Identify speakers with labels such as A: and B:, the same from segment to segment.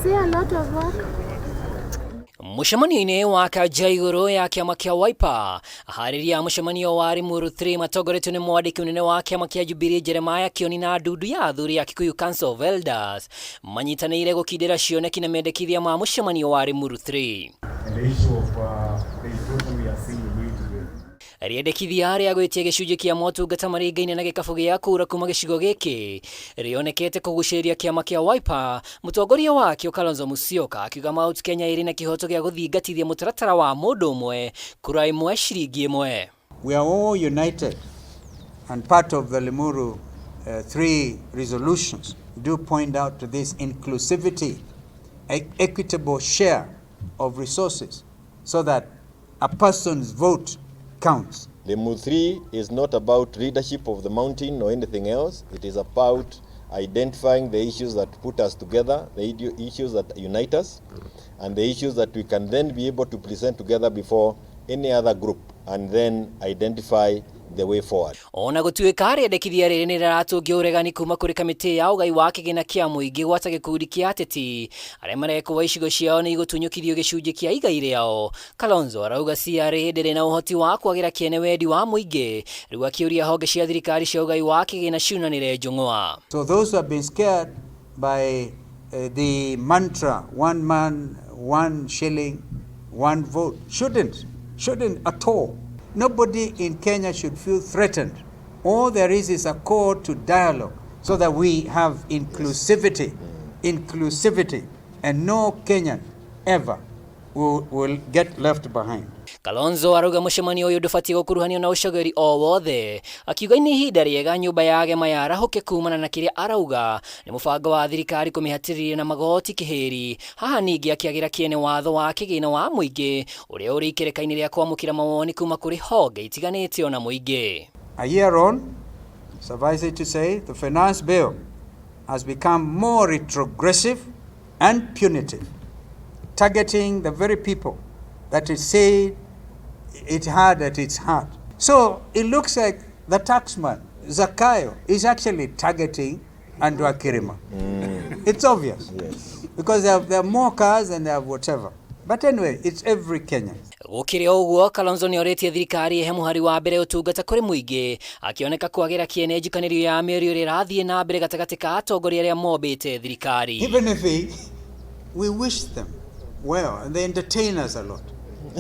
A: See a lot of work.
B: Mũcemanio-inĩ wa kanja igũrũ ya kĩama kĩa Wiper, aharĩria a mũcemanio wa Limuru 3 matongoretio nĩ mwandĩki mũnene wa kĩama kĩa Jubilee Jeremiah Kioni na ndundu ya athuri ya Kikuyu Council of Elders manyitanĩire gũkindĩra cioneki na mendekithia ma mũcemanio wa Limuru 3.
C: And the issue of the erosion we are seeing in Limuru.
B: Rĩendekithia rĩa gwĩtia gĩcunjĩ kĩa motungata maringaine na gĩkabũ gĩa kura kuma gĩcigo gĩkĩ rĩonekete kũgucĩrĩria kĩama kĩa Wiper, mũtongoria wakĩo Kalonzo Musyoka akiuga Mount Kenya ĩrĩ na kĩhoto gĩa gũthingatithia mũtaratara wa mũndũ ũmwe kura ĩmwe ciringi ĩmwe.
D: We are all united, and part of the Limuru three resolutions do point out to this inclusivity, equitable share of resources, so that a person's vote counts.
E: Limuru 3 is not about leadership of the mountain or anything else. It is about identifying the issues that put us together, the issues that unite us, and the issues that we can then be able to present together before any other group and then identify the way forward.
B: Ona gũtuĩka rĩendekithia rĩrĩ nĩ rĩratũngia ũregani kuma kũrĩ kamĩtĩ ya ũgai wa kĩgĩna kĩa mũingĩ gwata gĩkundi kĩa ateti arĩa marekũa icigo ciao nĩ igũtunyũkithio gĩcunjĩ kĩa igai rĩao. Kalonzo arauga CRA ndĩrĩ na ũhoti wa kwagĩra kĩene wendi wa mũingĩ, rĩu akĩũria honge cia thirikari cia ũgai wa kĩgĩna ciunanĩre njũng'wa.
D: So those who have been scared by the mantra, one man, one shilling, one vote, shouldn't at all. Nobody in Kenya should feel threatened. All there is a call to dialogue so that we have inclusivity, inclusivity, and no Kenyan ever will get left behind.
B: Kalonzo arauga mũcemanio ũyũ ndũbatiĩ gũkuruhanio na ũcogeri o wothe, akiuga nĩ ihinda rĩega nyũmba ya agema yarahũke kumana na kĩrĩa arauga nĩ mũbango wa thirikari kũmĩhatĩrĩria na magoti kĩhĩri. Haha ningĩ akĩagĩra kĩene watho wa kĩgĩna wa mũingĩ ũrĩa ũrĩ ikereka-inĩ rĩa kwamũkĩra mawoni kuma kũrĩ honge itiganĩte ona mũingĩ.
D: A year on, suffice it to say, the finance bill has become more retrogressive and punitive, targeting the very people that it said it had at its heart. So it looks like the taxman, Zakayo, is actually targeting Andrew Kirima. It's obvious. Because they have more cars and they have whatever. But anyway, it's every Kenyan.
B: Gũkĩrĩ o ũguo, Kalonzo nĩorĩtie thirikari ĩhe mũhari wa mbere ũtungata kũrĩ mũingĩ, akĩoneka kwagĩra kĩene njikanĩrio ya mĩario ĩrĩa ĩrathiĩ na mbere gatagatĩ ka atongoria arĩa mombĩte thirikari.
D: Even if we wish them well, and they entertain us a lot.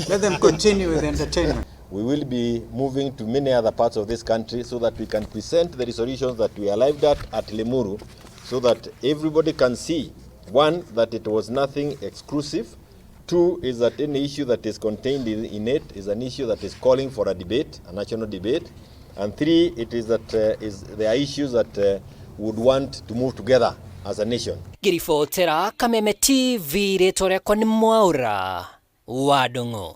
D: Let them continue with the entertainment.
E: We will be moving to many other parts of this country so that we can present the resolutions that we arrived at Limuru, so that everybody can see, one, that it was nothing exclusive. Two, is that any issue that is contained in it is an issue that is calling for a debate, a national debate. And three, it is that there are issues that would want to move together as a nation.
B: Ngĩribotera Kameme TV, rĩtwa rĩakwa nĩ Mwaũra wa Ndung'u.